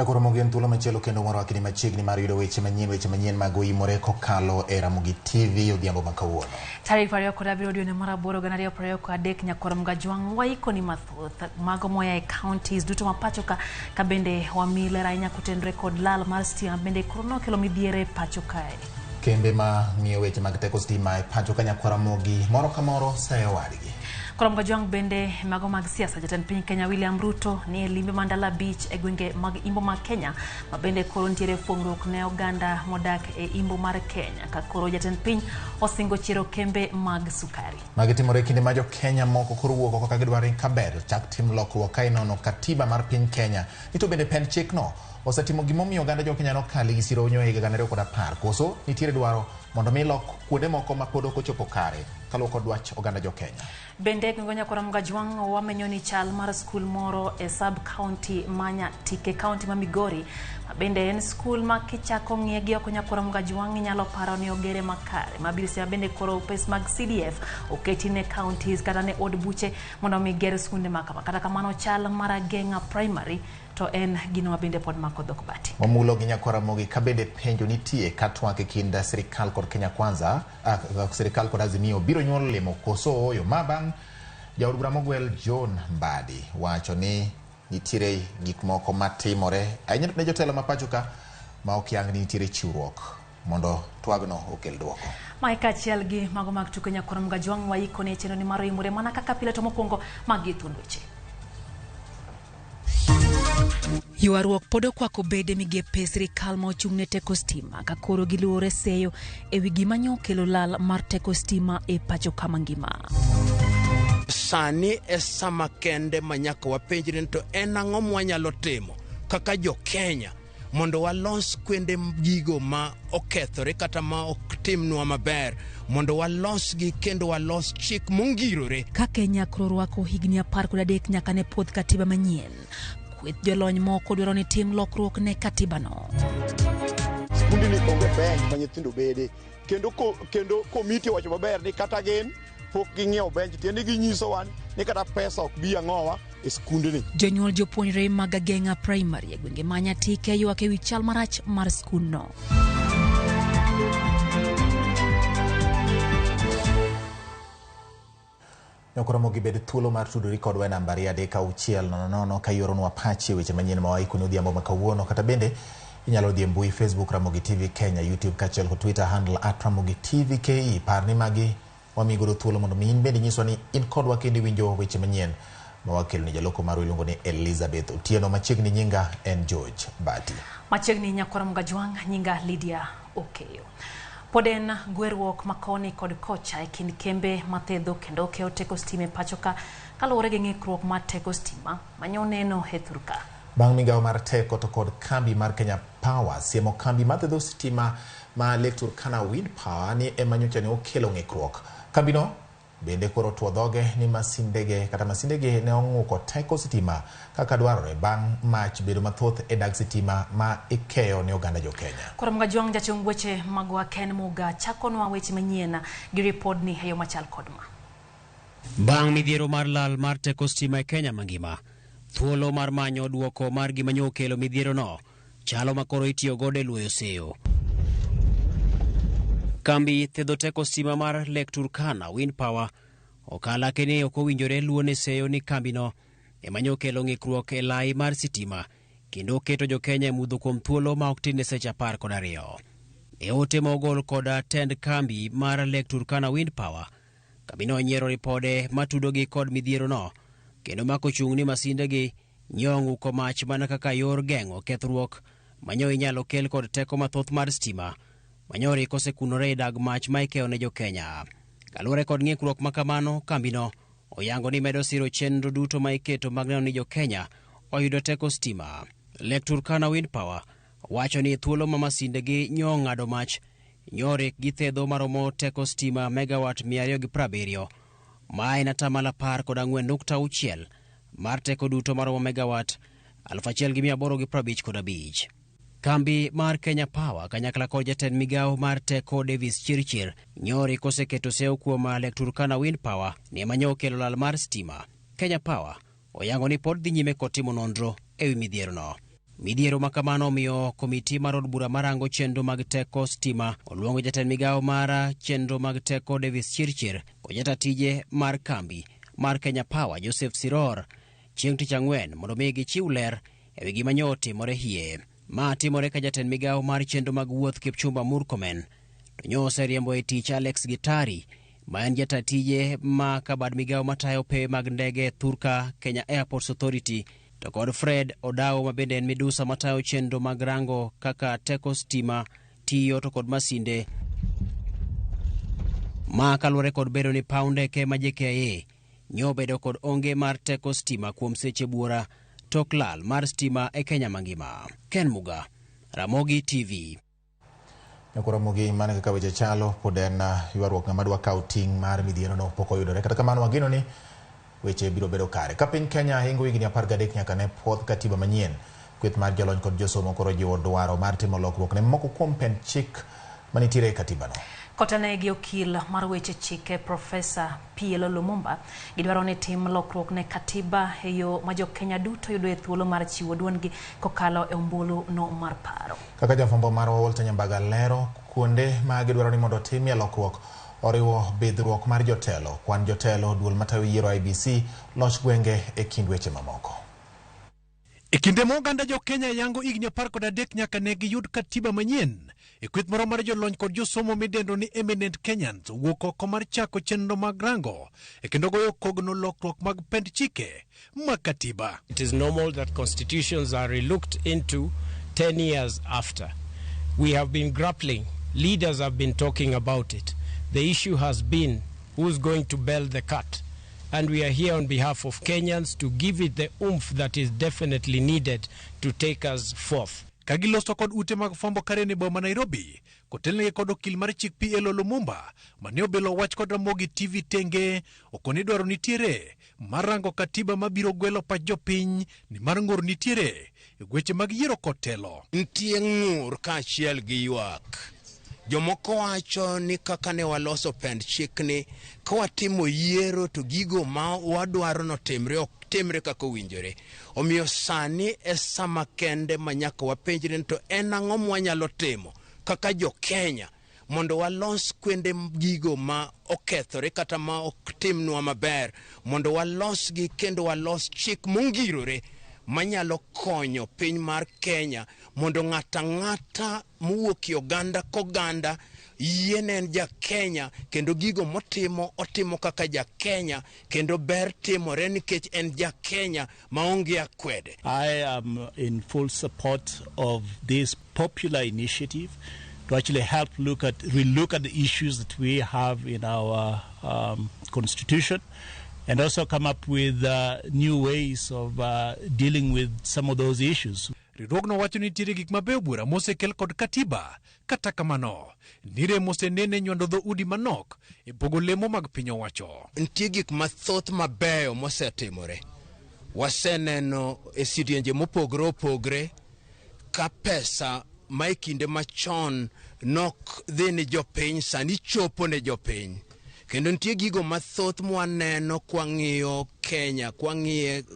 Koro mogi en thuolo machielo kendo mwarwakni machiegni mar yudo weche manyien, weche manyien mag oimore kokalo e Ramogi TV odhiambo ma kawuono. Tarik 27 dwe mar aboro 2023 nyakwar Mgajwang' waikoni mathoth mago moya e counties duto ma pacho ka ka bende wami ler ahinya kotenore kod lal mar stima bende koro nokelo midhiero e pacho kae. Kembe ma ng'iyo weche mag teko stima e pacho ka nyakwar Ramogi moro ka moro sayo wadgi. Koro Mgajwang' bende mago mag siasa jatend piny Kenya William Ruto ni e limbe ma ndalo 5 e gwenge mag imbo mag Kenya ma bende koro nitiere fuong'ruok ne oganda modak e imbo mar Kenya ka koro jatend piny osingo chiero kembe mag sukari. Magi timore e kinde ma jo Kenya moko koro wuok oko ka gidwaro ni kaber chak tim lokruok ka inono katiba mar piny Kenya ni to bende pend chikno osetimo gimomiyo oganda jo Kenya nokale gi sironyo e higa 2010 koso nitiere dwaro mondo mi lok kuonde moko ma pod ok ochopo kare kaluwore kod dwach oganda jo Kenya. Bende gwenge nyakwar Mgajwang' wamenyo ni chal mar skul moro e sub county ma Nyatike, county ma Migori, ma bende en skul ma kichako ng'iye gi oko nyakwar Mgajwang' inyalo paro ni ogere makare. Ma biro bende koro pes mag CDF oketi ne counties kata ne od buche mondo mi ger skunde ma kama. Kata kamano chal mar Ageng'a Primary to en gino ma bende pod mako dhok bati. Wamulo gi nyakwar Ramogi ka bende penjo nitie ka twak e kind sirikal kod Kenya Kwanza, sirikal kod Azimio biro nyuolo lemo koso ooyo. Ma bang' jaod bura mogwel John Mbadi wacho ni nitiere gik moko matimore ahinya ne jotelo ma pacho ka ma ok yang ni nitiere chiwruok mondo twagno okel dwoko. Mae kaachiel gi mago mag tuke nyakwar Mgajwang' waikone chenro ni mar oimore mana kaka pile to mokwongo magi thuond weche. Ywaruok pod okwako bede migepe sirikal ma ochung' ne teko stima ka koro giluwore seyo e wi gima nyo okelo lal mar teko stima e pacho kama ngima. Sani e sama kende ma nyaka wapenjre ni to en ang'o mwanyalo timo kaka jo Kenya mondo walos kwende gigo ma okethore kata ma ok timnwa maber, mondo walosgi kendo walos chik mongirore. Ka Kenya koro rwako higni 13 nyaka ne puodh katiba manyien, kweth jolony moko dwaro ni tim lokruok ne katibano. Skundni onge bench ma nyithindo bede, kendo kendo komiti owacho maber ni kata gin pok ging'iewo bench, tiende ginyisowa ni kata pesa ok bi ang'owa e skundni. Jonyuol jopuonjre mag Ageng'a Primary e gwenge ma Nyatike ywak e wi chal marach mar skundno. Nyakoromo gibed thuolo mar tudori kodwa e namba 3 6 0 0 ka ioronwa pachi e weche manyien ma waikoni odhiambo ma kawuono. Kata bende inyalo dhi e mbui Facebook Ramogi TV Kenya, YouTube kaachiel kod Twitter handle @RamogiTVKE. Par ni magi wamiyi godo thuolo mondo mi in bende inyiswa ni in kodwa kendo iwinjo weche manyien ma wakelo ni jaloko marwa iluongo ni Elizabeth Otieno. Machiegni nyinga en George Bati. Machiegni nyakwar Mgajwang' nyinga Lydia Okeyo. Pod en gweruok makoni kod kocha e kind kembe mathedho kendo keyo teko stima e pacho ka kaluwore gi ng'ikruok mar teko stima manyo neno e thur ka. Bang' migawo mar teko to kod kambi mar Kenya Power siemo kambi mathedho stima ma Lake Turkana Wind Power ni ema nyocha ne okelo ng'ikruok. Kambino bende koro otuo dhoge ni masindege kata masindege ne ong'uko teko sitima kaka dwarore bang' mach bedo mathoth e dag sitima ma ikeyo ne oganda jo Kenya. Koro Mgajwang' jachung weche magwa Ken Muga chakonwa weche manyien gi ripodni e yo machal kod ma. Bang' midhiero mar lal mar teko stima e Kenya mangima, thuolo mar manyo duoko mar gima nyo okelo midhierono chalo ma koro itiyo godo e luoyo seyo. Kambi thedho teko stima mar Lake Turkana Wind Power okalake ni ok owinjore luo ne seyo ni kambino ema nyo okelo ng'ikruok e lai mar sitima kendo oketo jo Kenya e mudho kuom thuolo ma ok tin ne seche 12. E ote ma ogol kod tend kambi mar Lake Turkana Wind Power, kambino onyiero ripode matudogi kod midhierono kendo mako chung' ni masindegi nyo ong'uko mach mana kaka yor geng'o kethruok manyo inyalo kel kod teko mathoth mar stima manyori kosekunore e dag mach ma ikeyo ne jo Kenya. Kaluwore kod ng'ikruok ma kamano, kambino oyango ni medo siro chenro duto ma iketo mag neno ni jo Kenya oyudo teko stima. Lake Turkana Wind Power wacho ni thuolo ma masindegi nyo ng'ado mach nyorik githedho maromo teko stima megawatt 270 ma en atamalo 14.6 mar teko duto maromo megawatt 1855. Kambi mar Kenya Power kanyakla kod jatend migawo mar teko Davis Chirchir nyori koseketo seyo kuom Lake Turkana Wind Power ni ema nyo okelo lal mar stima. Kenya Power oyango ni pod dhi nyime kod timo nonro ewi midhierono. Midhiero ma kamano omiyo komiti mar od bura marango chenro mag teko stima oluongo jatend migawo mar chenro mag teko Davis Chirchir kod jata tije mar kambi mar Kenya Power Joseph Siror chieng' tich ang'wen mondo mi gichiw ler ewi gima nyo otimore hie. Ma timore ka jatend migawo mar chenro mag wuoth Kipchumba Murkomen to nyo oseriembo e tich Alex Gitari ma en jata tije ma kabad migawo matayo pewe mag ndege thurka Kenya Airports Authority to kod Fred Odawo ma bende en midusa matayo chenro mag rango kaka teko stima tiyo to kod masinde. Ma kaluwore kod bedo ni paw ndeke ma JKIA nyo obedo kod onge mar teko stima kuom seche buora tok lal mar stima e Kenya mangima. Ken Muga, Ramogi TV. Nyakwar Ramogi, mana kaka weche chalo, pod en ywaruok ng'ama dwa kawo ting' mar midhiero no pok oyudore. Kata kamano wageno ni weche biro bedo kare. Ka piny Kenya hingo higni 13 nyaka ne puodh katiba manyien, kweth mar jolony kod josomo koro jiwo dwaro mar timo lokruok ne moko kuom pend chik manitiere e katibano. Kotelne gi okil mar weche chike Profesa PLO Lumumba, gidwaro ni tim lokruok ne katiba e yo ma jo-Kenya duto yudoe thuolo mar chiwo duondgi kokalo e ombulu no mar paro. Kaka jafwambo marwa Walter Nyambaga lero, kuonde ma gidwaro ni mondo otimie lokruok oriwo bidhruok mar jotelo, kwan jotelo, duol matayo yiero IEBC, loch gwenge e kind weche mamoko. E kinde ma oganda jo Kenya yango higni 13 nyaka ne giyud katiba manyien, e kweth moro mar jolony kod josomo midendo ni Eminent Kenyans owuok oko mar chako chenro mag rango e kendo goyo kogno lokruok mag pend chike mag katiba. It is normal that constitutions are relooked into 10 years after. We have been grappling, leaders have been talking about it. The issue has been who's going to bell the cat. And we are here on behalf of Kenyans to give it the oomph that is definitely needed to take us forth. Ka giloso kod ute mag fwambo karen e boma Nairobi, kotelnegi kod okil mar chik PLO Lumumba mane obelo wach kod Ramogi TV tenge okoni dwaro nitiere mar rango katiba mabiro gwelo pach jopiny ni mar ng'ur nitiere e weche mag yiero kod telo. Nitie ng'ur kaachiel gi ywak. Jomoko wacho ni kaka ne waloso pend chikni, ka watimo yiero to gigo ma wadwaro notimre ok timre kaka owinjore. Omiyo sani e sama kende ma nyaka wapenjre ni to en ang'o mwanyalo timo kaka jo Kenya mondo walos kwende gigo ma okethore kata ma ok timnwa maber, mondo walosgi kendo walos chik mongirore manyalo konyo piny mar Kenya mondo ng'ato ang'ata mowuok e oganda koganda yie ne en ja Kenya kendo gigo motimo otimo kaka ja Kenya kendo ber timore nikech en ja Kenya maonge akwede. I am in full support of this popular initiative to actually help relook at the issues that we have in our constitution, and also come up with new ways of dealing with some of those issues. Riwruogno wacho ni nitiere gik mabeyo buora mosekel kod katiba, kata kamano nire mosenene nywando dhoudi manok e pogo lemo mag piny owacho. Nitie gik mathoth mabeyo mosetimore. Waseneno e sidienje mopogore opogre ka pesa ma e kinde machon nok dhi ne jopiny sani chopo ne jopiny. Kendo nitie gigo mathoth mwaneno kwang'iyo Kenya,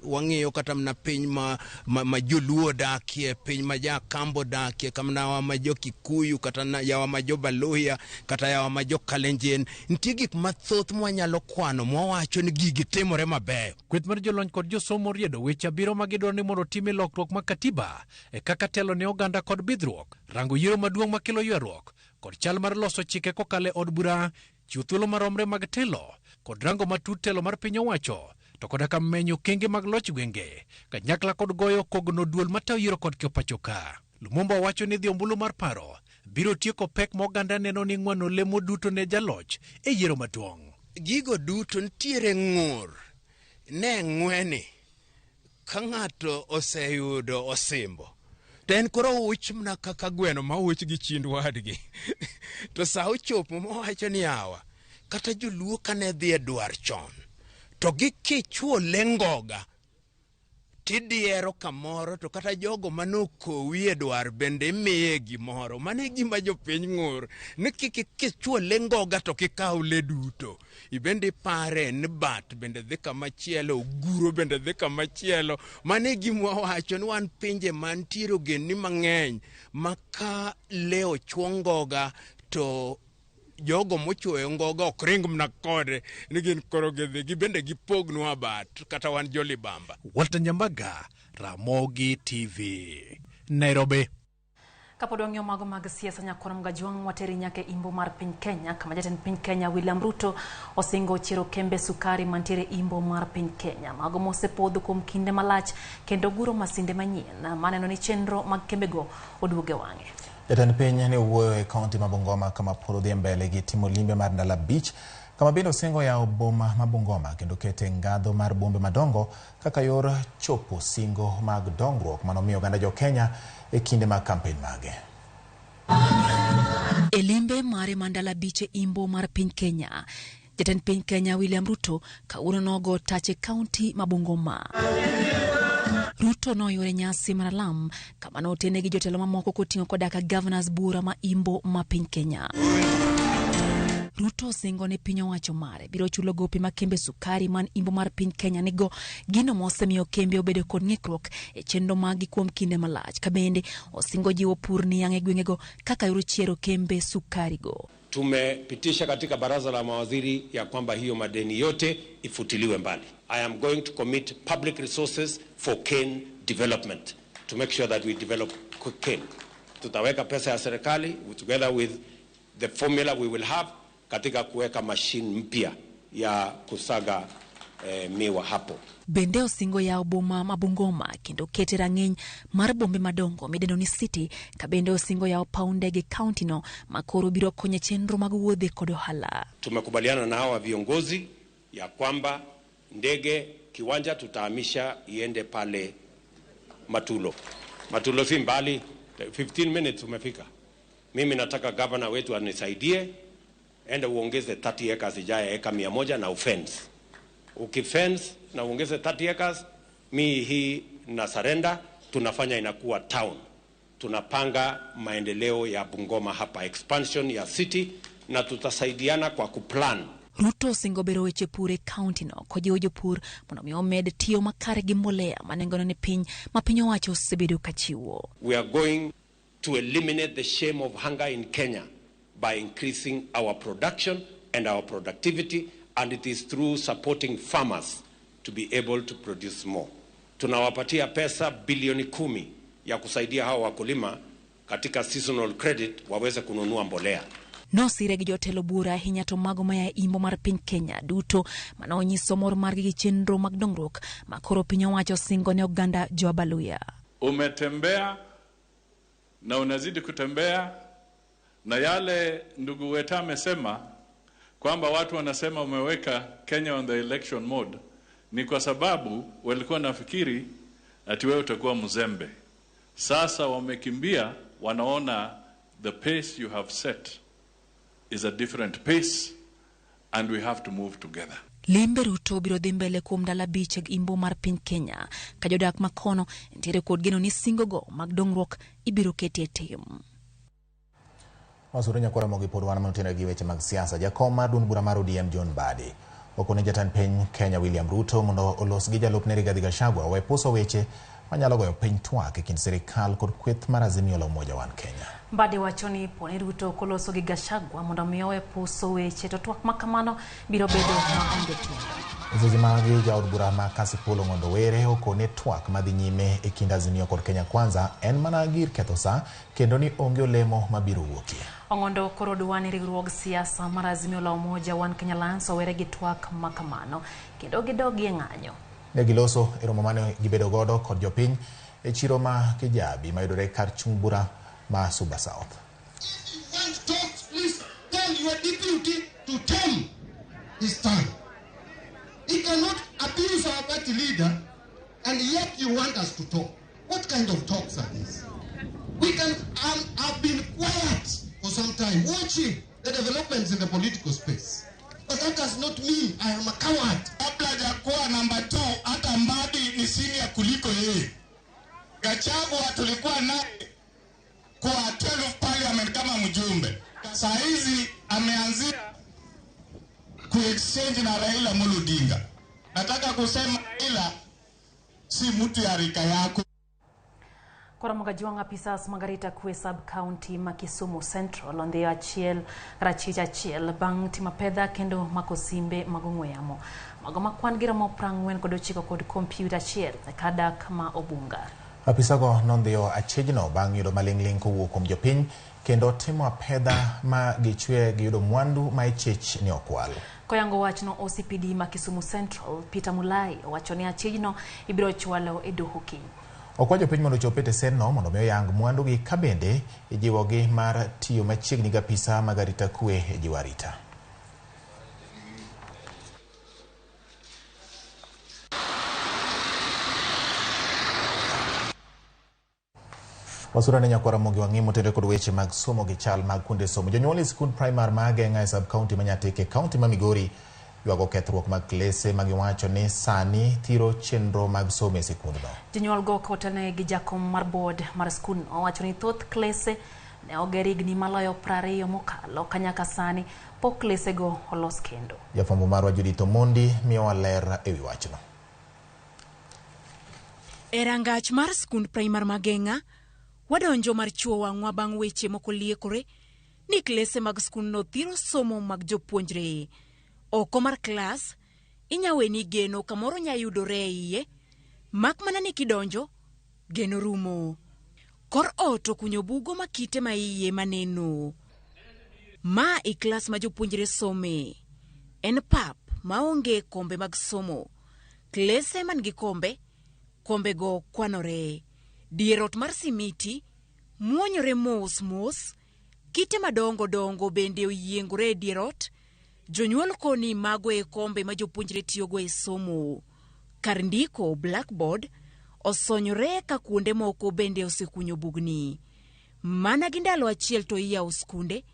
wang'iyo kata mana piny ma joluo odakie, piny ma ja-Kambo odakie, kata yawa ma jo-Kikuyu, kata yawa ma jo-Baluhya, kata yawa ma jo-Kalenjin. Nitie gik mathoth mwanyalo kwano mwawacho ni gigi timore mabeyo. Kweth mar jolony kod josomo oriedo weche abiriyo ma gidwaro ni mondo otime lokruok mag katiba e kaka telo ne oganda kod bidhruok, rango yiero maduong' makelo ywaruok kod chal mar loso chike kokalo e od bura, chiwo thuolo maromre mag telo kod rango matut telo mar piny owacho to koda ka menyo okenge mag loch gwenge kanyakla kod goyo kogno duol matayo yiero kod kio pacho ka. Lumumba wacho ni dhi ombulu mar paro biro tieko pek ma oganda neno ni ng'wano lemo duto ne jaloch e yiero maduong'. Gigo duto nitiere ng'ur ne ng'weni ka ng'ato oseyudo osimbo to en koro uch mana kaka gweno ma uch gi chind wadgi. To sa ochopo mowacho ni yawa, kata joluo kane dhi e dwar chon to gikichwo le ngoga Tidiero kamoro to kata jogo manokowi e dwar bende imiye gimoro. Mano e gima jopiny ng'ur ni kik kichwo le ngoga to kikaw le duto. Ibende ipare ni bat bende dhi kamachielo, oguro bende dhi kamachielo. Mano e gima wawacho ni wan pinje mantiere ogendni mang'eny ma ka le ochwo ngoga to jogo mochuoyo ngoga ok ring mana kode ni gin koro gidhi gibende gipognwa bat kata wan jolibamba. Walter Nyambaga, Ramogi TV, Nairobi. Kapod wang'iyo mago mag siasa nyakwar Mgajwang' wateri nyaka e imbo mar piny Kenya kama jatend piny Kenya William Ruto osingo chiero kembe sukari mantiere imbo mar piny Kenya mago mosepodho kuom kinde malach kendo guro masinde manyien maneno ni chenro mag kembego oduogo e wang'e. Jatend piny ne owuoyo e kaunti ma Bungoma kama pod odhi mbele gi timo limbe mar ndalo 5 kama bende osingo yawo boma ma Bungoma kendo kete ngadho mar bombe madongo kaka yor chopo singo mag dongruok manomiyo oganda jo Kenya e kinde mag kampen mage. E limbe mare mar ndalo 5 e imbo mar piny Kenya, jatend piny Kenya William Ruto kawuono nogo tach e kaunti ma Bungoma. Ruto noyuore nyasi mar alam kama notene gi jotelo mamoko koting'o koda ka governors bura ma imbo ma piny Kenya. Ruto osingo ni piny owacho mare biro chulo gope ma kembe sukari man imbo mar piny Kenya nigo, gino mosemiyo kembe obedo kod ng'ikruok e chenro maggi kuom kinde malach. Ka bende osingo jiwo pur niang' e gwengego kaka yor chiero kembe sukari go. Tumepitisha katika baraza la mawaziri ya kwamba hiyo madeni yote ifutiliwe mbali. I am going to commit public resources for cane development to make sure that we develop cane. Tutaweka pesa ya serikali together with the formula we will have katika kuweka machine mpya ya kusaga miwa hapo. Bende osingo yawo boma ma Bungoma kendo kete rang'iny mar bombe madongo midendo ni city, ka bende osingo yawo paw ndege kaunti no makoro biro konyo chenro mag wuodhe kod ohala. Tumekubaliana na hawa viongozi ya kwamba ndege kiwanja tutahamisha iende pale Matulo. Matulo si mbali, 15 minutes umefika. Mimi nataka governor wetu anisaidie, ende uongeze 30 acres ijaye eka 100 na ufence. Ukifence na uongeze 30 acres, mi hii na surrender, tunafanya inakuwa town. Tunapanga maendeleo ya Bungoma hapa, expansion ya city, na tutasaidiana kwa kuplan. Ruto osingo bero weche pur e kaunti no kojiwo jopur mondo mi omed tiyo makare gi mbolea ma nengone ni piny ma piny owacho osebedo kachiwo. We are going to eliminate the shame of hunger in Kenya by increasing our production and our productivity, and it is through supporting farmers to be able to produce more. Tunawapatia pesa bilioni 10 ya kusaidia hawa wakulima katika seasonal credit waweze kununua mbolea. Nosire gi jotelo bura ahinya to mago maya e imbo mar piny Kenya duto manonyiso mor margi gi chenro mag dongruok ma koro piny owacho osingo ne oganda jo Abaluya. Umetembea na unazidi kutembea, na yale ndugu Weta amesema kwamba watu wanasema umeweka Kenya on the election mode ni kwa sababu walikuwa nafikiri ati wewe utakuwa mzembe. Sasa wamekimbia, wanaona the pace you have set is a different pace and we have to move together. Limbe Ruto biro dhi mbele kuom ndalo 5 e imbo mar piny Kenya ka jodak makono nitiere kod geno ni singo go mag dongruok ibiro keti e tim. Wasure nyakwara mogi pod wan manotenore gi weche mag siasa. Jakom mar duond bura mar ODM John Mbadi okone jatend piny Kenya William Ruto mondo olos gi jalupne Rigathi Gachagua owe puso weche manyalo goyo piny twak e kind sirikal kod kweth mar Azimio la Umoja One Kenya. Mbadi wacho ni poni Ruto ok oloso gi Gachagua mondo mi owe puso weche to twak makamano biro bedo maonge tiende. E seche magi jaod bura ma Kasipul Ong'ondo Were okone twak madhi nyime e kind Azimio kod Kenya Kwanza en mana gir ketho sa kendo ni onge olemo mabiro wuokie. Ong'ondo koro dwani riwruog siasa mar Azimio la Umoja One Kenya Alliance owere gi twak makamano kendo gidogie ng'anyo. Ne giloso e romo mane gibedo godo kod jopiny e chiro ma Kijabi mayudore kar chung' bura ma Suba South. If you want talks, please tell your deputy to tame his tongue. He cannot abuse our party leader, and yet you want us to talk. What kind of talks are these? We can. I've been quiet for some time, watching the developments in the political space. But that does not mean I am a coward. Kabla hajakuwa namba 2, hata Mbadi ni senior kuliko yeye. Gachagua tulikuwa naye kwa 12 parliament kama mjumbe. Saa hizi ameanzia kuexchange na Raila Amolo Odinga. Nataka kusema Raila si mtu ya rika yako. Koro Jwang' apisas mag arita kwe sub county ma Kisumu Central ondhiyo achiel rachich achiel bang' timo apedha kendo mako simbe mag ong'we yamo mago ma kwan gi romo 49 kod kompyuta achiel e kar dak ma Obunga. Apisago nondhiyo achijno bang' yudo maling'ling' kowuok kuom jopiny kendo timo apedha ma gichwe giyudo mwandu ma ichich ni okwal. Koyango wachno, OCPD ma Kisumu Central Peter Mulai owacho ni achijno ibiro chwalo e doho kiny. Okwa jopiny mondo ochop e tesenno mondo mi oyang mwandugi ka bende ijiwogi mar tiyo machiegni gi apisa mag arita kwe e jiwo arita. Wasura ne nyakwara Ramogi wang'i motenore kod weche mag somo gi chal mag kuonde somo. Jonyuol e sikund primar ma Ageng'a e sub county ma Nyatike, county ma Migori ywago kethruok mag klese ma giwacho ni sani thiro chenro mag somo e sikundno. Jonyuol go kotelne gi jakom mar board mar skundno owacho ni thoth klese ne oger higni maloyo 20 mokalo ka nyaka sani pok klesego olos kendo. Jafwambo marwa Judith Omondi miyowa ler ewi wachno. E rangach mar skund primar ma Ageng'a, wadonjo mar chuo wang'wa bang' weche moko liekore ni klese mag skundno thiro somo mag jopuonjre. Oko mar klas, inyaweni geno kamoro nyayudore e iye, mak mana ni kidonjo, geno rumo. Kor ot okunyo bugo ma kite ma iye maneno. Ma e klas ma jopuonjre some. En pap maonge kombe mag somo. Klese man gi kombe, kombego kwanore. Dier ot mar simiti muonyore mos mos, kite madongo dongo bende oyiengore e dier ot. Jonyuol koni mago e kombe ma jopuonjre tiyogo e somo. Kar ndiko blackboard osonyore ka kuonde moko bende osekunyo bugni. Mana gi ndalo achiel to iyawo skunde,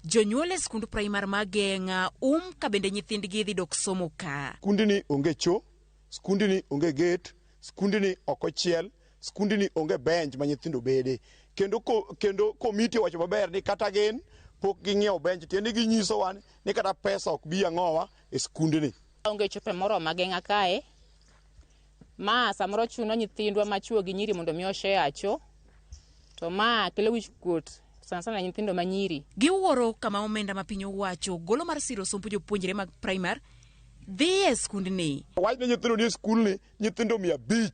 jonyuol e skund primar ma Ageng'a ka bende nyithindgi dhi dok somo ka. Skundni onge cho, skundni onge gate, skundni ok ochiel, skundni onge bench ma nyithindo bede. Kendo komiti owacho maber ni kata gin pok ging'iewo bench, tiende ginyisowa ni kata pesa ok bi ang'owa e skundni. Onge chope moro ma Ageng'a kae. Ma samoro chuno nyithindwa machuo gi nyiri mondo mi oshare cho. To ma kelo wich kuot sana sana nyithindo ma nyiri. Giwuoro kama omenda ma piny owacho golo mar siro somb jopuonjre mag primar dhi e skundni. Wach ni nyithindo ni e skulni nyithindo 500.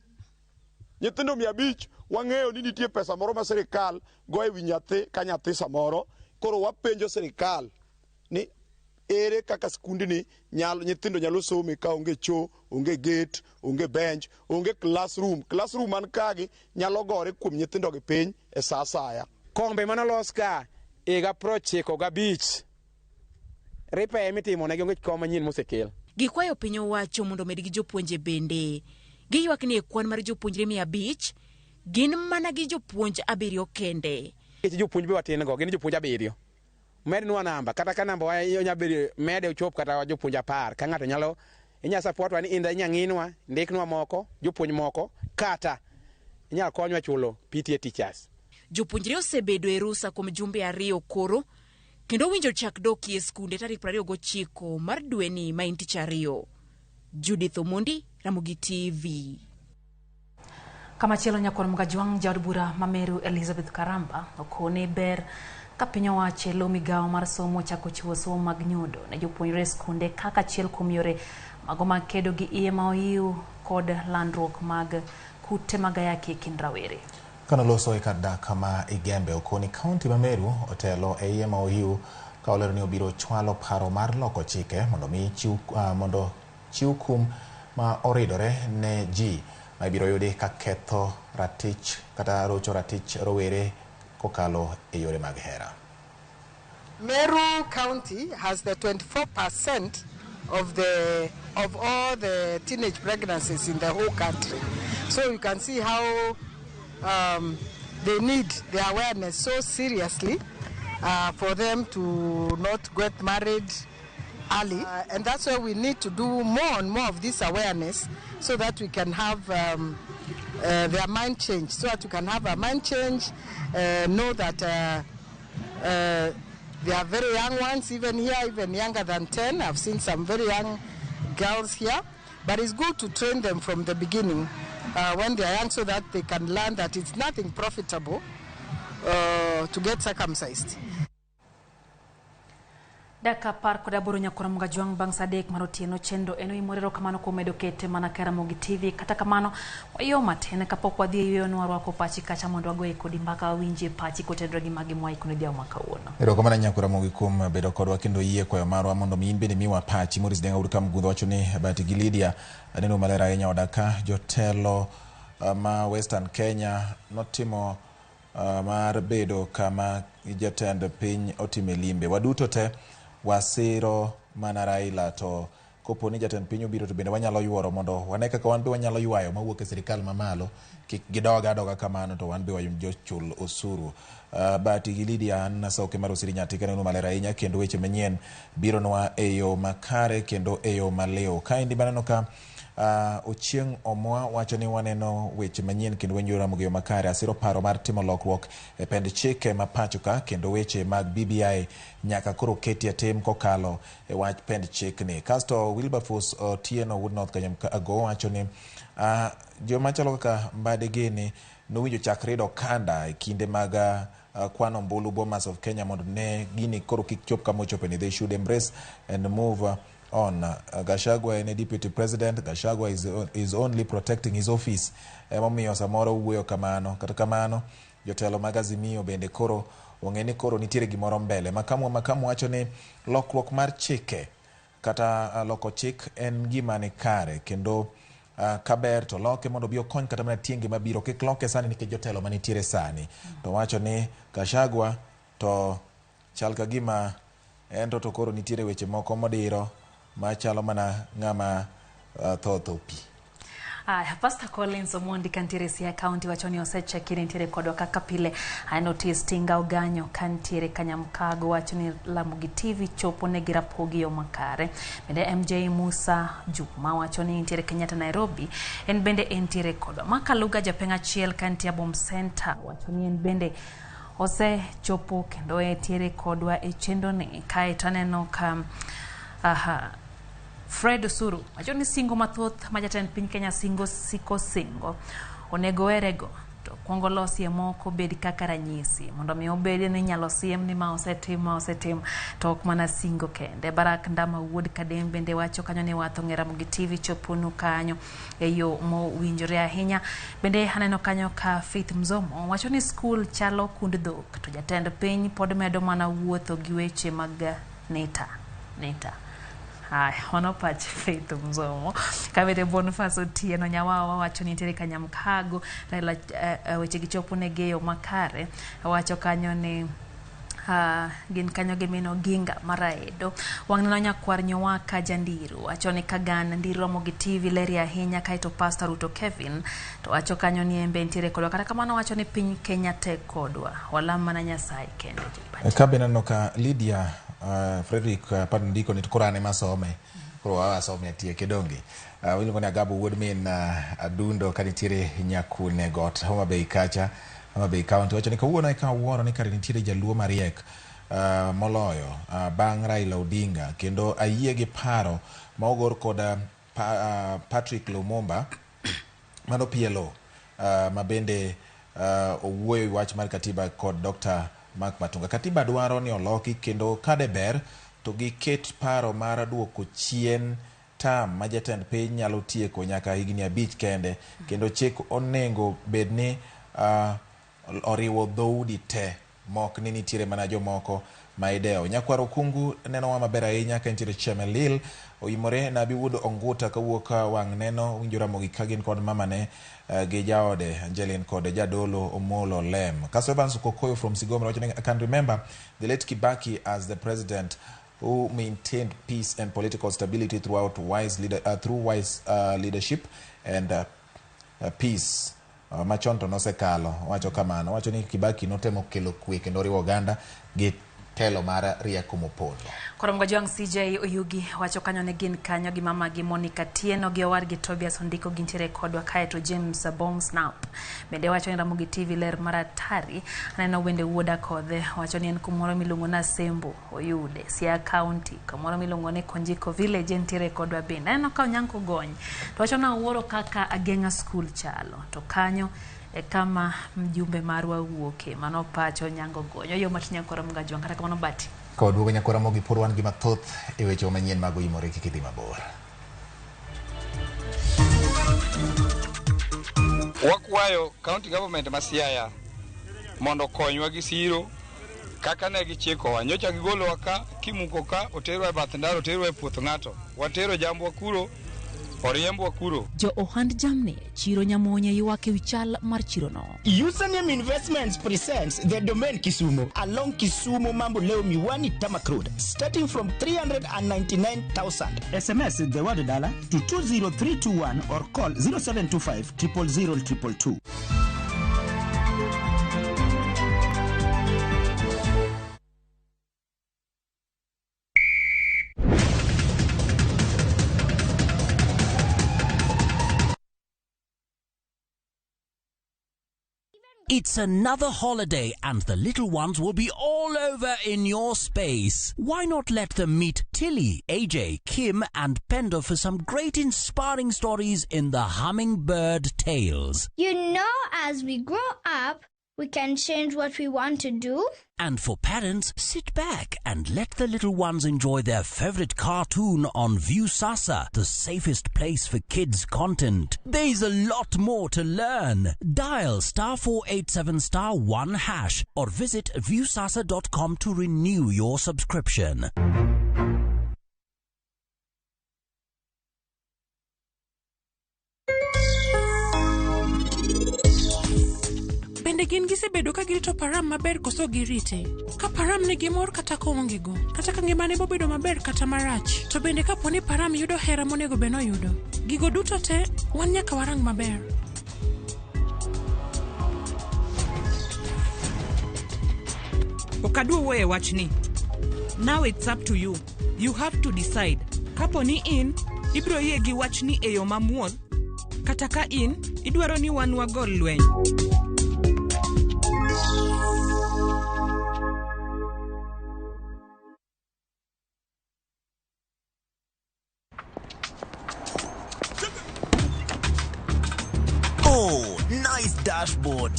Nyithindo 500 wang'eyo ni nitie pesa moro ma sirikal go e wi nyathi ka nyathi samoro. Koro wapenjo sirikal ni ere kaka skundni nyithindo nyalo some ka onge cho, onge gate, onge bench, onge classroom. Classroom man kagi nyalo gore kuom nyithindo gi piny e sa asaya. Kombe manolos ka higa 95 repair mitimo ne onge kom manyien mosekel. Gikwayo piny owacho mondo omed gi jopuonje bende. Giywak ni e kwan mar jopuonjre 500 gin mana gi jopuonj 7 kende. Nikech jopuonj be watin go, gin jopuonj 7. Mednwa namba, kata ka namba wa nyalo mede ochop kata jopuonj 10, ka ng'ato nyalo inya support wa ni inda inya ng'inwa, ndiknwa moko, jopuonj moko, kata inyalo konywa chulo PTA teachers. Jopuonjre osebedo e rusa kuom jumbe 2 koro, kendo winjo chak dokie e skunde tarik 29 mar dweni ma en tich ariyo. Judith Omondi, Ramogi TV. Kamachielo nyakwar Mgajwang' jaod bura ma Meru Elizabeth Karamba okone ber ka piny owacho elo migawo mar somo chako chiwo somo mag nyodo ne jopuonjre e skunde kaka achiel kuom yore mago mag kedo gi iye ma ohiu kod landruok mag kute mag ayaki e kind rawere. Kanoloso e kar dak ma Igembe okoni kaunti ma Meru otelo e iye ma ohiu ka olero ni obiro chwalo paro mar loko chike mondo mi chiw kum ma oridore ne ji ma ibiro yudi ka ketho ratich kata rocho ratich rowere kokalo e yore mag hera. Meru County has the 24% of all the teenage pregnancies in the whole country. So you can see how they need the awareness so seriously for them to not get married early. And that's why we need to do more and more of this awareness so that we can have their mind change, so that we can have a mind change, know that they are very young ones, even here, even younger than 10. I've seen some very young girls here. But it's good to train them from the beginning when they are young so that they can learn that it's nothing profitable to get circumcised. Dakika 18 nyakora Mugajwang' bang' sa 3 mar otieno chenro en oimore kamano kuom medo kete mana ka Ramogi TV. Kata kamano wayo matin kapok wadhi e yweyo nwarwako pachi kacha mondo wagoye kodi mbaka wawinjie pachi kotenore gi magi mwaiko ne odhiambo ma kawuono. Erokamano nyakora Ramogi kuom bedo kodwa kendo yie kwayo marwa mondo mi in bende miwa pachi. Maurice Denga wuod Kamgudho wacho ni Bahati gi Lydia aneno maler ahinya oda ka jotelo ma Western Kenya notimo mar bedo kama jatend piny otime limbe. Waduto te wasiro mana Raila, to kopo ni jatend piny obiro to bende wanyalo yuoro mondo wane kaka wan be wanyalo ywayo mawuok e sirikal mamalo kik gidoga adoga kamano to wan be wajochul osuru. Bahati gi Lydia an Sauke mar Osiri Nyatika neno maler ahinya kendo weche manyien bironwa e yo makare kendo e yo maliw. Kaendi maneno ka Ochieng' Omwa wacho ni waneno weche manyien kendo winjo Ramogi yo makare. Asiro paro mar timo lokruok e pend chike ma pacho ka kendo weche mag BBI nyaka koro keti e tim kokalo e wach pend chikni. Kasto Wilberforce Otieno Wuod North Kanyamkago wacho ni joma chalo kaka Mbadi gini nowinjo chak rido okanda e kinde mag kwano ombulu Bomas of Kenya mondo ne gini koro kik chop kama ochope ni. They should embrace and move on. Gachagua en deputy president. Gachagua is only protecting his office. Emomiyo samoro wuoyo kamano. Kata kamano jotelo mag Azimio bende koro ong'e ni koro nitiere gimoro mbele. Makamu wacho ni lokruok mar chike kata loko chik en gima ni kare kendo kaber to loke mondo obi okony kata mana tienge mabiro, kik loke sani nikech jotelo manitiere sani. To wacho ni Gachagua to chal ka gima en to koro nitiere weche moko modiro machalo mana ng'ama tho tho pi. Pastor Collins Omondi kantiere Siaya County wacho ni osecheki nitiere kodwa kaka pile. Notice Tinga Oganyo kantiere Kanyamkago wacho ni Ramogi TV chopo negi rapogi yo makare. Bende MJ Musa Juma wacho ni nitiere Kenyatta Nairobi, en bende entiere kodwa. Makaluga japeng' achiel kantie Bom Center wacho ni en bende osechopo kendo entiere kodwa e chenro ni. Kaeto aneno ka Fred Osuru wacho ni singo mathoth ma jatend piny Kenya singo siko singo onego werego to kuongo losie moko bed kaka ranyisi mondo mi obed ni inyalo siem ni ma osetim to ok mana singo kende. Barak Ndama wuod Kadem bende wacho kanyo ni wath ong'e Ramogi TV choponu kanyo e yo mowinjore ahinya. Bende aneno kanyo ka Faith Mzomo wacho ni skul chalo kund dhok to jatend piny pod medo mana wuotho gi weche mag neta. Haya, mano pach Faith Mzomo. Kabete Boniface Otieno Nyawawa wacho ni nitiere Kanyamkago Raila weche gichopo ne geyo makare. Wacho kanyo ni gin kanyo gi min Oginga Maraedo. Wang' neno nyakwar Nyowaka Jandiru wacho ni Kagan Ndiru Ramogi TV leri ahinya. Kaeto Pastor Ruto Kevin to wacho kanyo ni embe nitiere kodwa. Kata kamano wacho ni piny Kenya tek kodwa, walam mana Nyasaye kende. Kabe naneno ka Lydia Frederick pad ndiko ni koro an ema asome. Koro wawe asome atieke donge. Iluongo ni Agabo wuod min Adundo ka nitiere Nyakune got Homa Bay kacha, Homa Bay County. Wacho ni kawuono eka awuoro ni kare nitiere jaluo mariek moloyo bang' Raila Odinga kendo ayie gi paro ma ogor kod Patrick Lumumba mano PLO ma bende owuoyo e wach mar katiba kod Dr. Mark Matunga. Katiba dwaro ni oloki kendo kade ber to giket paro mar duoko chien tam ma jatend piny nyalo tieko nyaka higni 5 kende kendo chik onego bed ni oriwo dhoudi te mok ni nitiere mana jomoko ma idewo. Nyakwar Okungu nenowa maber ahinya ka nitiere Chemelil oimore Nabi Wuod Onguta kawuok wang' neno winjo Ramogi ka gin kod mamane gi jaode Angeline kod jadolo Omolo Lem. Kaso Evans Kokoyo from Sigoma wacho ni I can remember the late Kibaki as the president who maintained peace and political stability throughout wise leader, through wise leadership and peace. Machon to nosekalo wacho kamano. Wacho ni Kibaki notemo kelo kwe kendo riwo oganda gi telo mar rieko mopondo. Koro Mgajwang' CJ Oyugi wacho kanyo ne gin kanyo gi mama gi Monica Tieno gi owadgi Tobias Ondiko gintiere kodwa kae to James Bong Snap bende wacho ni Ramogi TV ler maratari. Aneno bende wuoda Kodhe wacho ni en kumoro miluongo ni Asembo Oyude, Siaya County, kamoro miluongo ni Konjiko Village entiere kodwa bende. Aneno ka Onyango Gony to wacho ni awuoro kaka Ageng'a School chalo to kanyo e kama mjumbe marwa wuoke. Mano pacho Onyango Gony. Oyo matin nyakora Mgajwang' kata kamano Bati. Ka waduogo nyakora Ramogi pod wan gi mathoth e weche manyien mag Oimore kik idhi mabor. Wakwayo county government ma Siaya mondo okonywa gi siro kaka ne gichikowa. Nyocha gigolowa ka, kimuko ka, oterwa e bath ndara, oterwa e puoth ng'ato. Watero jambwa kuro, oriembwa kuro. Jo ohand jamni chiro Nyamonye ywak ewi chal mar chirono. Username Investments presents the Domain Kisumu along Kisumu Mamboleo Miwani Tarmac Road, starting from 399,000. SMS the word dollar to 20321 or call 0725 000 222. It's another holiday and the little ones will be all over in your space. Why not let them meet Tilly, AJ, Kim and Pendo for some great inspiring stories in the Hummingbird Tales. You know, as we grow up, we can change what we want to do. And for parents, sit back and let the little ones enjoy their favorite cartoon on Viusasa, the safest place for kids' content. There's a lot more to learn. Dial *487*1# or visit viusasa.com to renew your subscription. Bende gin gisebedo ka girito Param maber koso girite? Ka Param nigi mor kata koonge go, kata ka ngimane bobedo maber kata marach, to bende kapo ni Param yudo hera monego bed noyudo. Gigo duto te, wan nyaka warang maber. Ok adwa wuoyo e wachni. Now it's up to you. You have to decide. Kapo ni in, ibiro yie gi wachni e yo mamuol, kata ka in, idwaro ni wan wagol lweny. Oh, nice dashboard.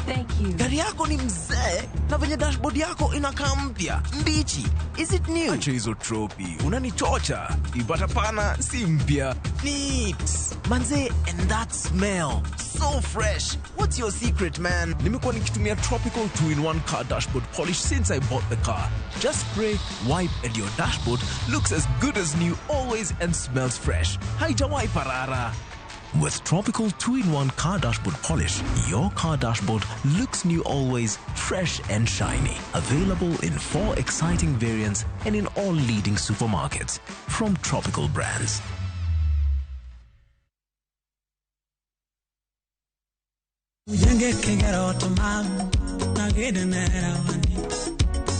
Thank you. Gari yako ni mzee na venye dashboard yako inakaa mpya mbichi. Is it new? Acha hizo tropi, unanichocha. Ipata pana si mpya. Neat. Manze, and that smell. So fresh. What's your secret, man? Nimekuwa nikitumia Tropical 2-in-1 car dashboard polish since I bought the car. Just spray, wipe and your dashboard looks as good as new always and smells fresh. Haijawahi parara. With Tropical 2-in-1 car dashboard polish, your car dashboard looks new always, fresh and shiny. Available in 4 exciting variants and in all leading supermarkets. From Tropical Brands. Mujenge kigero tamam nagedenerawani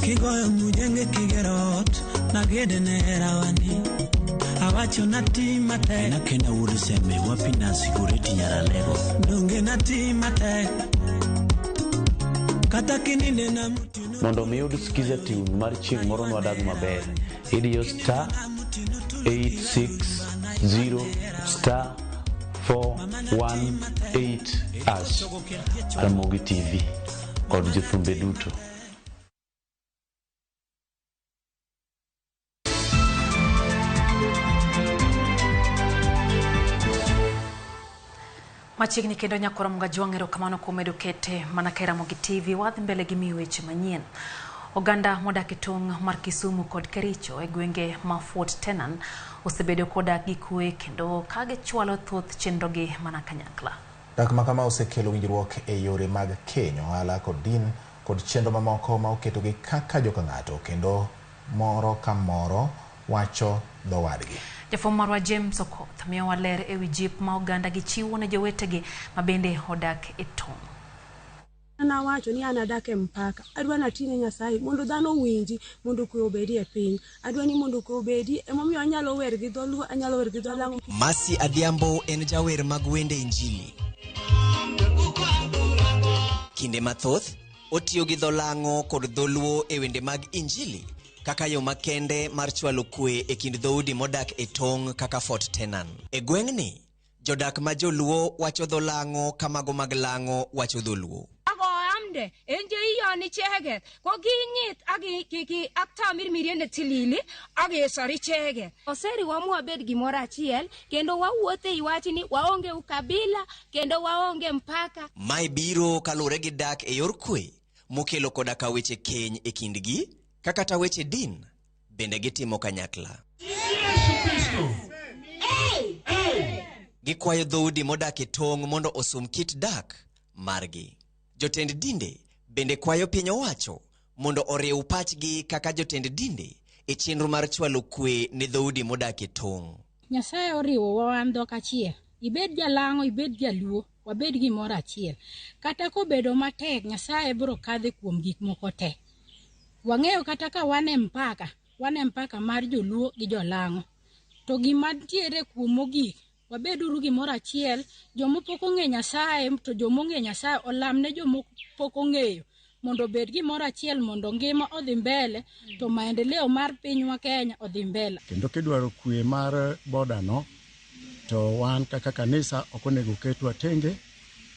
kigoyo mujenge kigerot nagedenerawani awacho nati matek nakena wuod seme wapi na sikureti nyaralego donge nati matek kata kininde na mutino mondo mi yud skiza tune mar chieng' moro nwadag maber idiyo star 860 star 418 hash. Ramogi TV kod jothumbe duto. Machiegni kendo nyakora Mgajwang' erokamano kuom medo kete mana ka Ramogi TV wadhi mbele gi miyo weche manyien. Oganda modak e tong' mar Kisumu kod Kericho e gwenge ma Fort Tenan osebedo kodak gi kwe kendo ka gichwalo thoth chenrogi mana kanyakla. Dak ma kama osekelo winjruok e yore mag keny, ohala kod din kod chenro mamoko ma oketogi kaka joka ng'ato kendo moro ka moro wacho dho wadgi. Jafwambo marwa James Okoth miyowa ler ewi jip ma oganda gichiwo ne jowetegi ma bende odak e tong'. Nawacho ni an adak e mpaka, adwa natine Nyasaye mondo dhano owinji, mondo kwe obedi e piny. Adwa ni mondo kwe obedi, emomiyo anyalo wer gi dholuo, anyalo wer gi dholang'o. Mercy Adhiambo en jawer mag wende injili. Kinde mathoth, otiyo gi dho-Lang'o kod dholuo e wende mag injili kaka yo makende mar chwalo kwe e kind dhoudi modak e tong' kaka Fort Tenan. E gweng'ni, jodak ma joluo wacho dho-Lang'o ka mago mag Lang'o wacho dholuo. Ak oamde en che iyoni icheket ko kinyit ak ak tamirmiriet netilil ak kesor icheket. Oseriwa mwabed gimoro achiel kendo wawuotho ei wachni waonge ukabila kendo waonge mpaka. Mae biro kaluwore gi dak e yor kwe mokelo koda ka weche keny e kindgi ka kata weche din bende gitimo kanyakla. Gikwayo dhoudi modak e tong' mondo osum kit dak margi. Jotend dinde bende kwayo piny owacho mondo oriw pachgi kaka jotend dinde e chenro mar chwalo kwe ne dhoudi modak e tong'. Nyasaye oriwowa wan dhok achiel. Ibed jalang'o, ibed jaluo, wabed gimoro achiel. Kata kobedo matek, Nyasaye biro kadhe kuom gik moko te. Wang'eyo kata ka wan e mpaka, wan e mpaka mar joluo gi jolang'o. To gima ntiere kuom mogik, wabeduru gimoro achiel, joma pok ong'e Nyasaye to joma ong'e Nyasaye olamne joma pok ong'eyo mondo obed gimoro achiel mondo ngima odhi mbele to maendeleo mar pinywa Kenya odhi mbele. Kendo kidwaro kwe mar boda no, to wan kaka kanisa ok onego ketwa tenge,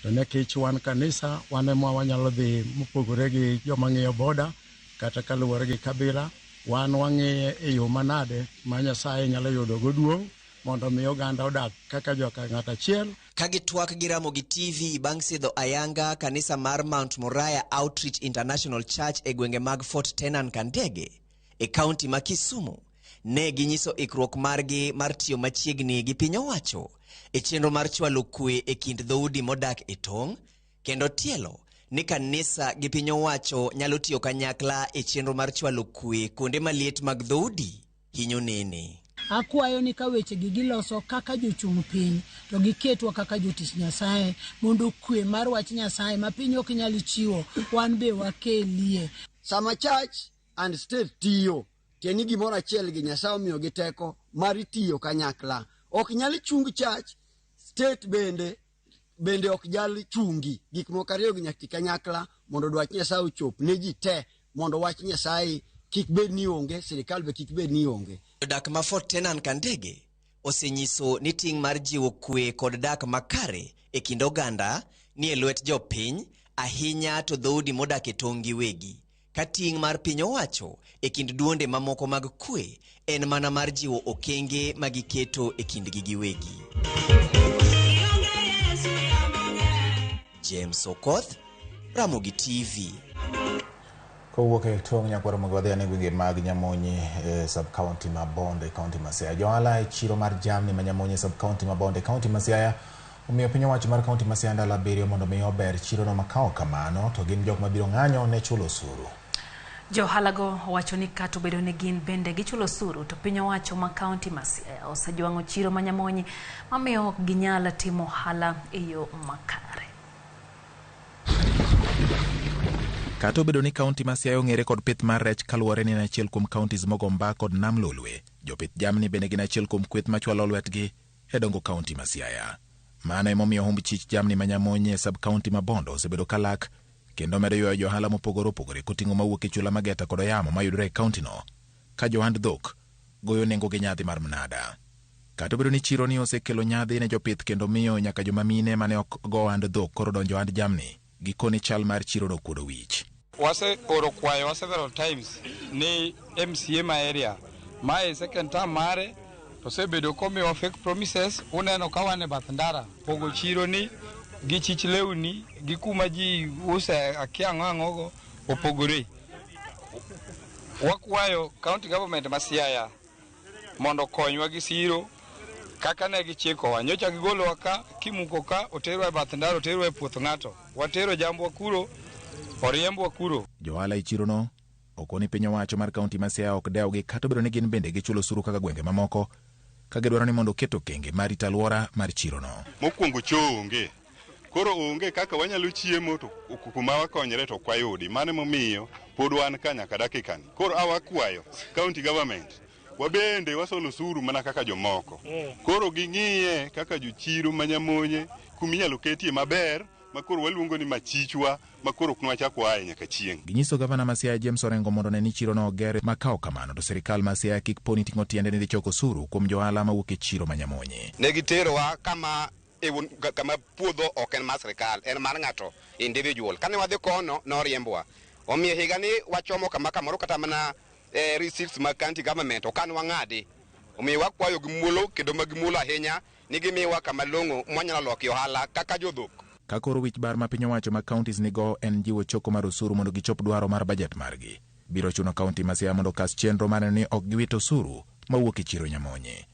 to nikech wan kanisa, wan ema wanyalo dhi mopogore gi joma ng'iyo boda, kata kaluwore gi kabila, wan wang'iye e yo manade ma Nyasaye nyalo yudo go duong' mondo mi oganda odak kaka joka ng'at achiel. Ka gitwak gi Ramogi TV bang' sidho ayanga kanisa mar Mount Moriah Outreach International Church e gwenge mag Fort Tenan Kandege e kaunti ma Kisumu, ne ginyiso ikruok margi mar tiyo machiegni gi piny owacho e chenro mar chwalo kwe e kind dhoudi modak e tong' kendo tielo ni kanisa gi piny owacho nyalo tiyo kanyakla e chenro mar chwalo kwe kuonde maliet mag dhoudi hinyo nene. Akwayo ni ka wechegi giloso kaka jochung' piny to giketwa kaka jotich Nyasaye mondo kwe mar wach Nyasaye ma piny ok nyal chiwo wan be wakelie. Sama church and state tiyo, tiende ni gimoro achiel gi Nyasaye omiyogi teko mar tiyo kanyakla. Ok nyal chung church, state bende ok nyal chungi. Gik moko ariyo gi nyaka ti kanyakla mondo dwach Nyasaye ochop ne ji te, mondo wach Nyasaye kik bed ni onge, sirikal be kik bed ni onge. Jodak ma Fort Tenan Kandege osenyiso ni ting' mar jiwo kwe kod dak makare e kind oganda ni e lwet jopiny, ahinya to dhoudi modak e tong' giwegi. Ka ting' mar piny owacho e kind duonde mamoko mag kwe en mana mar jiwo okenge ma giketo e kindgi giwegi. James Okoth, Ramogi TV. Kowuok e tong' nyakwaro mag wadhi ane gwenge mag Nyamonye e sub county ma Bondo e county ma Siaya. Johala e chiro mar jamni ma Nyamonye e sub county ma Bondo e county ma Siaya omiyo piny owacho mar county ma Siaya ndalo 7 mondo mi ober chirono ma ka ok kamano to gin jok mabiro ng'anyo ne chulo osuru. Johalago wacho ni kata obedo ni gin bende gichulo osuru to piny owacho ma county ma Siaya osejwang'o chiro ma Nyamonye mamiyo ok ginyal timo ohala e yo makare. Kata obedo ni kaunti ma Siaya ong'ere kod pith mar rech kaluwore ni en achiel kuom counties mogo mba kod nam Lolwe, jopith jamni bende gin achiel kuom kweth machwalo lwetgi e dongo kaunti ma Siaya. Mano emomiyo humb chich jamni ma Nyamonye e sub county ma Bondo osebedo kalak kendo medo ywayo johala mopogore opogore koting'o mawuok e chula Mageta kod Oyamo mayudore e kaunti no, ka johand dhok goyo nengo gi nyadhi mar mnada. Kata obedo ni chiro ni osekelo nyadhi ne jopith kendo miyo nyaka joma mine mane ok go ohand dhok koro donjo ohand jamni, gikone chal mar chiro no okuodo wich. Waseoro kwayowa several times ni MCA ma area mae second term mare osebedo komiwa fake promises. Uneno ka wan e bath ndara pogo chiro ni gi chich lewni gi kuma ji use akia ang'o ang'ogo opogore. Wakwayo county government ma Siaya mondo okonywa gi siro kaka ne gichikowa. Nyocha gigolowa ka, kimuko ka, oterwa e bath ndara, oterwa e puoth ng'ato. Watero jambwa kuro, oriembwa kuro. Johala e chirono okoni piny owacho mar kaunti ma Siaya ok dewgi kata obedo ni gin bende gichulo osuru kaka gwenge mamoko, ka gidwaro ni mondo oket okenge mar rito alwora mar chirono. Mokwongo choo onge. Koro onge kaka wanyalo chiemo to kuma wakonyre to ok wayudi. Mano emomiyo pod wan ka nyaka dakikani. Koro awakwayo county government, wabende wasolo osuru mana kaka jomoko. Koro ging'iye kaka jochiro ma Nyamonye kuminyalo ketie maber ma koro waluongo ni machichwa ma koro ok nwachak waaye nyaka chieng'. Ginyiso gavana ma Siaya James Orengo mondo one ni chirono oger ma ka ok kamano to sirikal ma Siaya kik poni ting'o tiende ni dhi choko osuru kuom johala mawuok e chiro ma Nyamonye. Ne giterowa kama kama puodho ok en mar sirikal, en mar ng'ato individual. Kane wadhi kono noriembwa. Omiyo higani wachomo kama kamoro kata mana receipts mag county government ok an wang'adi. Omiyo wakwayo gi muolo kendo mag muolo ahinya ni gimiwa kama long'o mwanyalo lokie ohala kaka jodhok. Ka koro wich bar ma piny owacho ma counties nigo en jiwo choko mar osuru mondo gichop dwaro mar bajet margi. Biro chuno kaunti ma Siaya mondo okas chenro mar neno ni ok giwit osuru mawuok e chiro Nyamonye.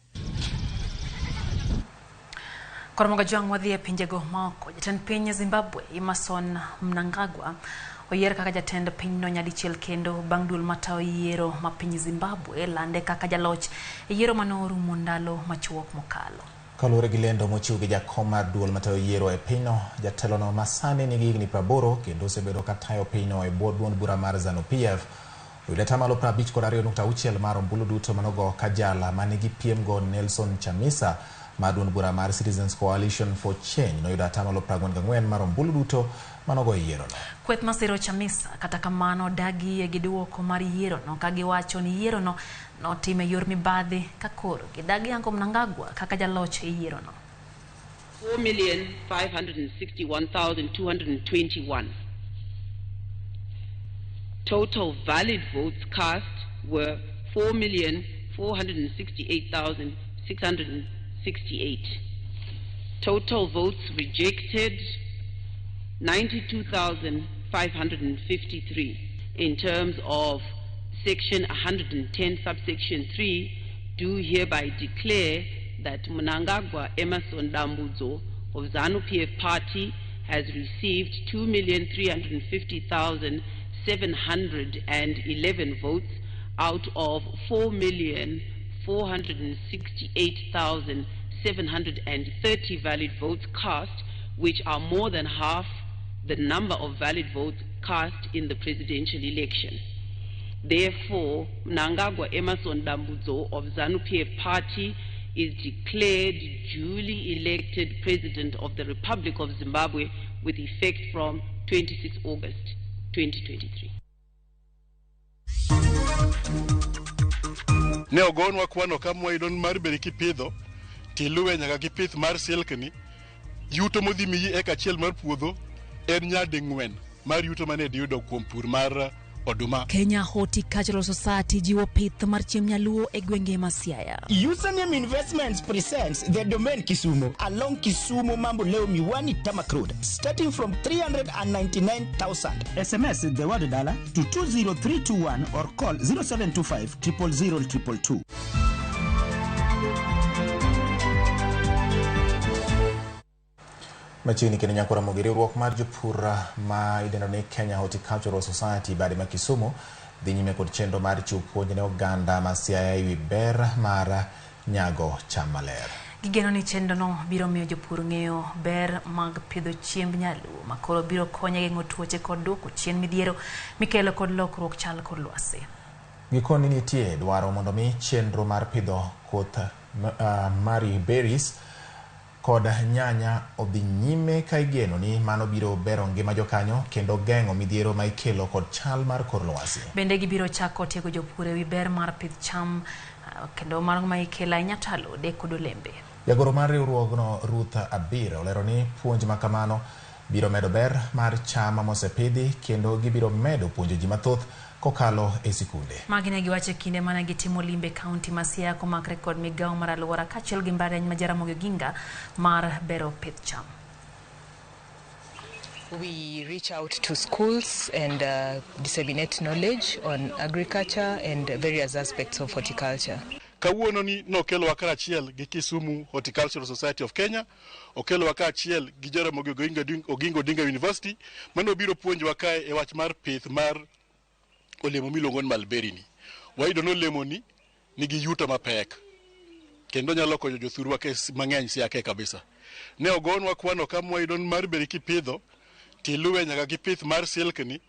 Koro Jwang' wadhi e pinjego maoko. Jatend piny Zimbabwe Emmerson Mnangagwa oyier kaka jatend pinyno nyadichiel kendo bang' duol matayo yiero ma piny Zimbabwe lande kaka jaloch e yiero manorumo ndalo machuok mokalo. Kaluwore gi lendo mochiw gi jakom mar duol matayo yiero e pinyno, jatelono ma sani nigi higni 80 kendo osebedo katayo pinyno e bwo duond bura mar ZANU-PF oyudo atamalo 52.6 mar ombulu duto manogo ka jala manigi piem go Nelson Chamisa mar duond bura mar Citizens Coalition for Change noyudo atamalo 44 mar ombulu duto manogo e yierono. Kweth masiro Chamisa kata kamano dagi yie gi duoko mar yierono ka giwacho ni yierono notim e yor mibadhi ka koro gidagi yango Mnangagwa kaka jaloch e yierono. 4,561,221. Total valid votes cast were 4,468,668. Total votes rejected, 92,553. In terms of Section 110, subsection 3, do hereby declare that Mnangagwa Emmerson Dambudzo of ZANU-PF Party has received 2,350,711 votes out of 4,468,730 valid votes cast, which are more than half the number of valid votes cast in the presidential election. Therefore, Mnangagwa Emmerson Dambudzo of ZANU-PF Party is declared duly elected President of the Republic of Zimbabwe with effect from 26 August 2023. Ne ogonwa kwano kama wayudo ni mar beri kipidho tiluwe nyaka gi pith mar silk ni yuto modhi miyi eka achiel mar puodho en nyading'wen mar yuto mane diyudo kuom pur mar oduma. Kenya Horticultural Society jiwo pith mar chiemb nyaluo e gwenge ma Siaya. Username Investments presents the Domain Kisumu along Kisumu Mambo Leo Miwani Tamak Road, starting from 399,000. SMS the word dollar to 20321 or call 0725 000 222. Machiegni kendo nyako Ramogi, riwruok mar jopur ma idendo ni Kenya Horticultural Society bade ma Kisumu dhi nyime kod chenro mar chiwo puonj ne oganda ma Siaya ewi ber mar nyago cham maler. Gigeno ni chenrono biro miyo jopur ng'eyo ber mag pidho chiemb nyaluo ma koro biro konyo e geng'o tuoche kod duoko chien midhiero mikelo kod lokruok chal kor lwasi. Gikoni nitie dwaro mondo mi chenro mar pidho koth Mary berries kod nyanya odhi nyime ka igeno ni mano biro bero ngima jokanyo kendo geng'o midhiero ma ikelo kod chal mar kor lwasi. Bende gibiro chako tiego jopur ewi ber mar pidh cham kendo mar ma ikelo ahinya to alode kod olembe. Jagoro mar riwruogno Ruth Abir olero ni puonj ma kamano biro medo ber mar cham mosepidhi kendo gibiro medo puonjo ji mathoth kokalo e sikunde. Magi ne giwacho e kinde mane gitimo limbe kaunti ma Siaya komakre kod migawo mar alwora kaachiel gi mbalariany ma Jaramogi Oginga mar bero pith cham. We reach out to schools and disseminate knowledge on agriculture and various aspects of horticulture. Kawuono ni nokelowa kaachiel gi Kisumu Horticultural Society of Kenya, okelowa kaachiel gi Jaramogi Oginga Odinga University, mane obiro puonjowa kae e wach mar pith mar olemo miluongo ni mulberry ni. Wayudo ni olemo ni nigi yuto mapek kendo nyalo konyo jothurwa mang'eny Siaya kabisa. Ne ogonwa kwano ka mwayudo ni mar beri kipidho tiluwe nyaka gi pith mar silk ni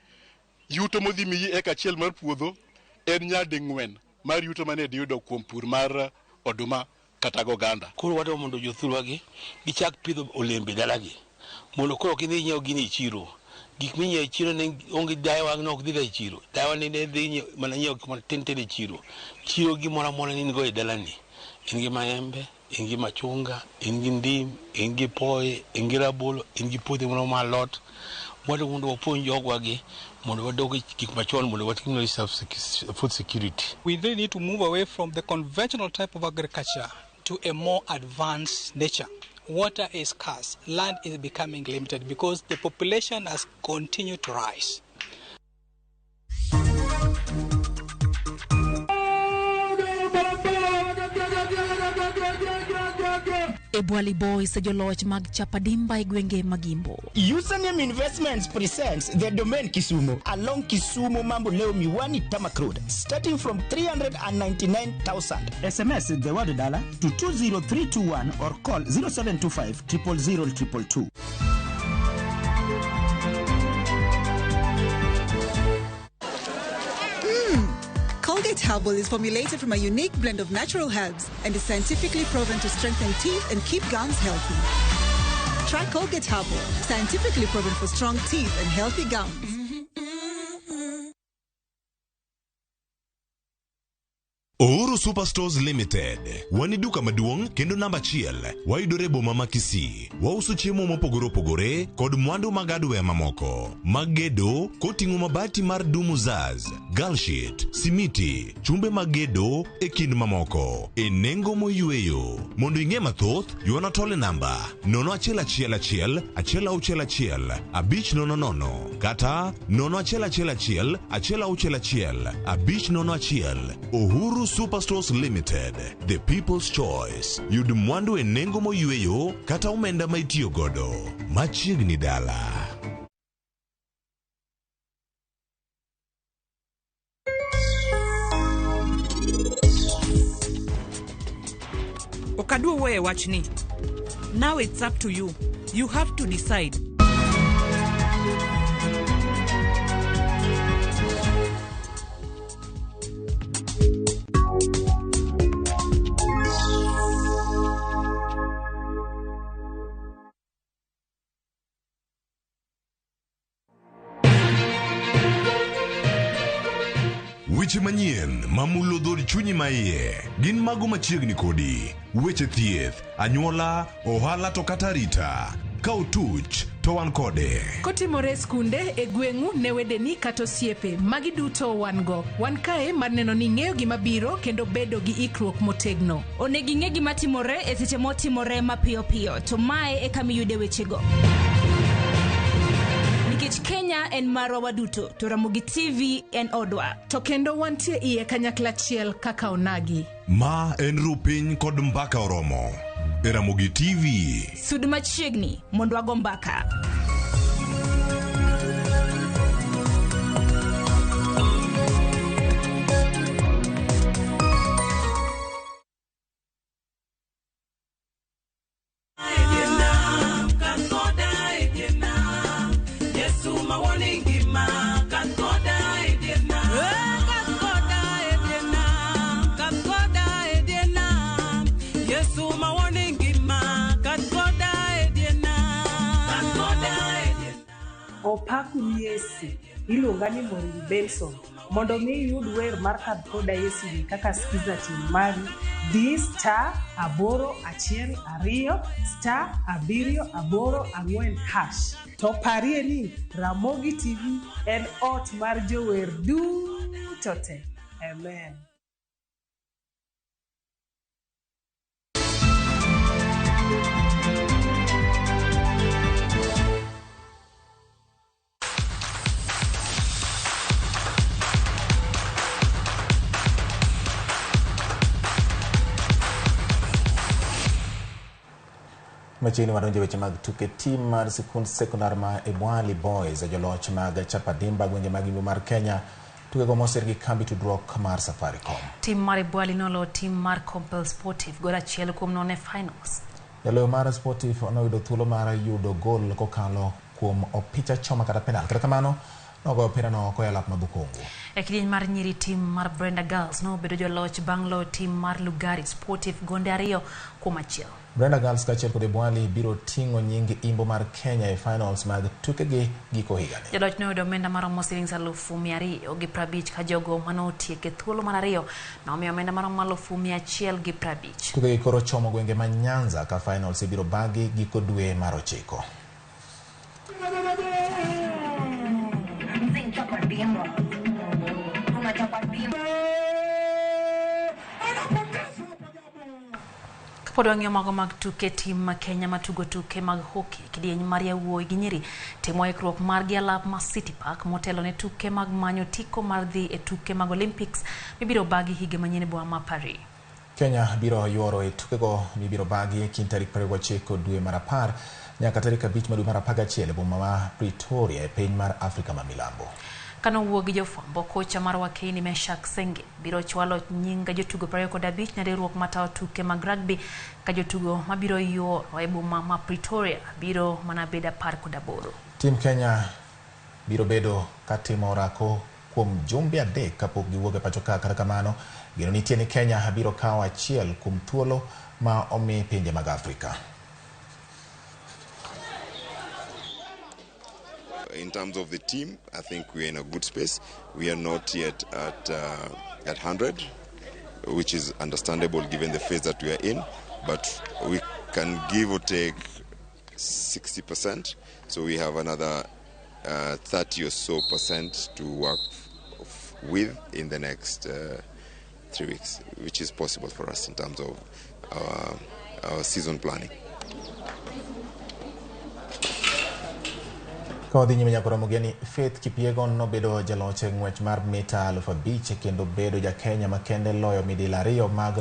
yuto modhi miyi eka achiel mar puodho en nyading'wen mar yuto mane diyudo kuom pur mar oduma kata goganda. Koro wadwa mondo jothurwa gi gichak pidho olembe dalagi mondo koro kidhi nyiewo gini e chiro gik minyiewo e chiro ne onge dawa ne ok dhiga e chiro dawa ne dhi mana nyiewo gik matin tin e chiro chiro gimoro amora ni in go e dalani in gi maembe in gi machunga in gi ndim in gi poye in gi rabolo in gi puothe moro mar alot wadwa mondo wapuonj jogwa gi mondo wadog e gik machon mondo watim food security. We really need to move away from the conventional type of agriculture to a more advanced nature. Water is scarce, land is becoming limited because the population has continued to rise. Ebwali Boys e joloch mag Chapadimba e gwenge mag Imbo. Username Investments presents The Domain Kisumu along Kisumu Mamboleo Miwani Tarmac Road, starting from 399,000. SMS the word dollar to 20321 or call 0725 000 222. Colgate Herbal is formulated from a unique blend of natural herbs and is scientifically proven to strengthen teeth and keep gums healthy. Try Colgate Herbal, scientifically proven for strong teeth and healthy gums. Uhuru Superstores Limited. Wan e duka maduong' kendo namba achiel. Wayudore e boma ma Kisii. Wauso chiemo mopogore opogore kod mwandu mag hardware mamoko. Mag gedo koting'o mabati mar Dumuzaz, Galshit, simiti, chumbe mag gedo e kind mamoko. E nengo moyweyo. Mondo ing'e mathoth, ywana tole namba 0111 161 500 kata 0111 161 501. Uhuru Superstores Limited, the people's choice. Yud mwandu e nengo moyweyo kata omenda ma itiyo godo. Machiegni dala. Ok adwa wuoyo e wachni. Now it's up to you. You have to decide. Weche manyien mamulo dhod chunyi maiye gin mago machiegni kodi. Weche thieth, anyuola, ohala to kata arita. Ka otuch to wan kode. Kotimore e skunde, e gweng'u, ne wedeni kata osiepe, magi duto wan go. Wan kae mar neno ni ing'eyo gima biro kendo bedo gi ikruok motegno. Onego ing'e gima timore e seche motimore mapiyo piyo, to mae e kama iyude wechego. Nikech Kenya en marwa waduto, to Ramogi TV en odwa. To kendo wantie iye kanyakla achiel kaka onagi. Ma en rupiny kod mbaka oromo. E Ramogi TV. Sud machiegni mondo wago mbaka. Opaku ni Yesu, iluonga ni Maureen Benson. Mondo mi iyud wer mar Kadh Koda Yesu ni kaka skiza tune mari, di *812 *784#. To parie ni Ramogi TV en ot mar jower duto te. Amen. Machiegni wadonjo e weche mag tuke. Tim mar sikund sekondar ma Ebwali Boys e joloch mag Chapadimba gwenge mag Imbo mar Kenya. Tukego mosir gi kambi tudruok mar Safaricom. Tim mar Ebwali nolo tim mar Compel Sportive gol 1-0 e finals. Jaloyo mar Sportif noyudo thuolo mar yudo gol kokalo kuom opich achoma kata penal. Kata kamano, nogoyo opirano oko e alap ma Bukhungu. E kidieny mar nyiri tim mar Brenda Girls nobedo joloch bang' loyo tim mar Lugari Sportif gonde 2-1. Brenda Girls kaachiel kod Ebwali biro ting'o nying imbo mar Kenya e finals mag tukegi giko higani. Joloch noyudo omenda maromo siling 250,000 ka jogo manotiek e thuolo mar 2 nomiyo omenda maromo 150,000. Tukegi koro chomo gwenge ma Nyanza ka finals ibiro bagi giko dwe mar 9. Kapod wang'iyo mago mag tuke, tim ma Kenya matugo tuke mag hockey kidieny mar yawuoyi gi nyiri timo ikruok margi alap ma City Park motelo ne tuke mag manyo tiko mar dhi e tuke mag Olympics mibiro bagi higa manyien e boma ma Paris. Kenya biro yuoro e tukego mibiro bagi e kind tarik 29 dwe mar 10 nyaka tarik 5 dwe mar 11 e boma ma Pretoria e piny mar Afrika ma Milambo. Kanowuo gi jofwambo, kocha mar Wakeini Meshack Senge biro chwalo nying jotugo 25 ne riwruok matayo tuke mag rugby ka jotugo mabiro yuoro e boma ma Pretoria biro mana bedo 18. Tim Kenya biro bedo katimo orako kuom jumbe 3 kapok giwuok e pacho ka. Kata kamano, geno nitie ni Kenya biro kawo achiel kuom thuolo ma omi pinje mag Afrika. In terms of the team, I think we're in a good space. We are not yet at 100, which is understandable given the phase that we are in, but we can give or take 60%. So we have another 30 or so percent to work with in the next 3 weeks, which is possible for us in terms of our season planning. Ka wadhi nyime nyaka Ramogi, Faith Kipyegon nobedo jaloch e ng'wech mar mita 5,000 kendo bedo ja Kenya makende loyo midila 2 mag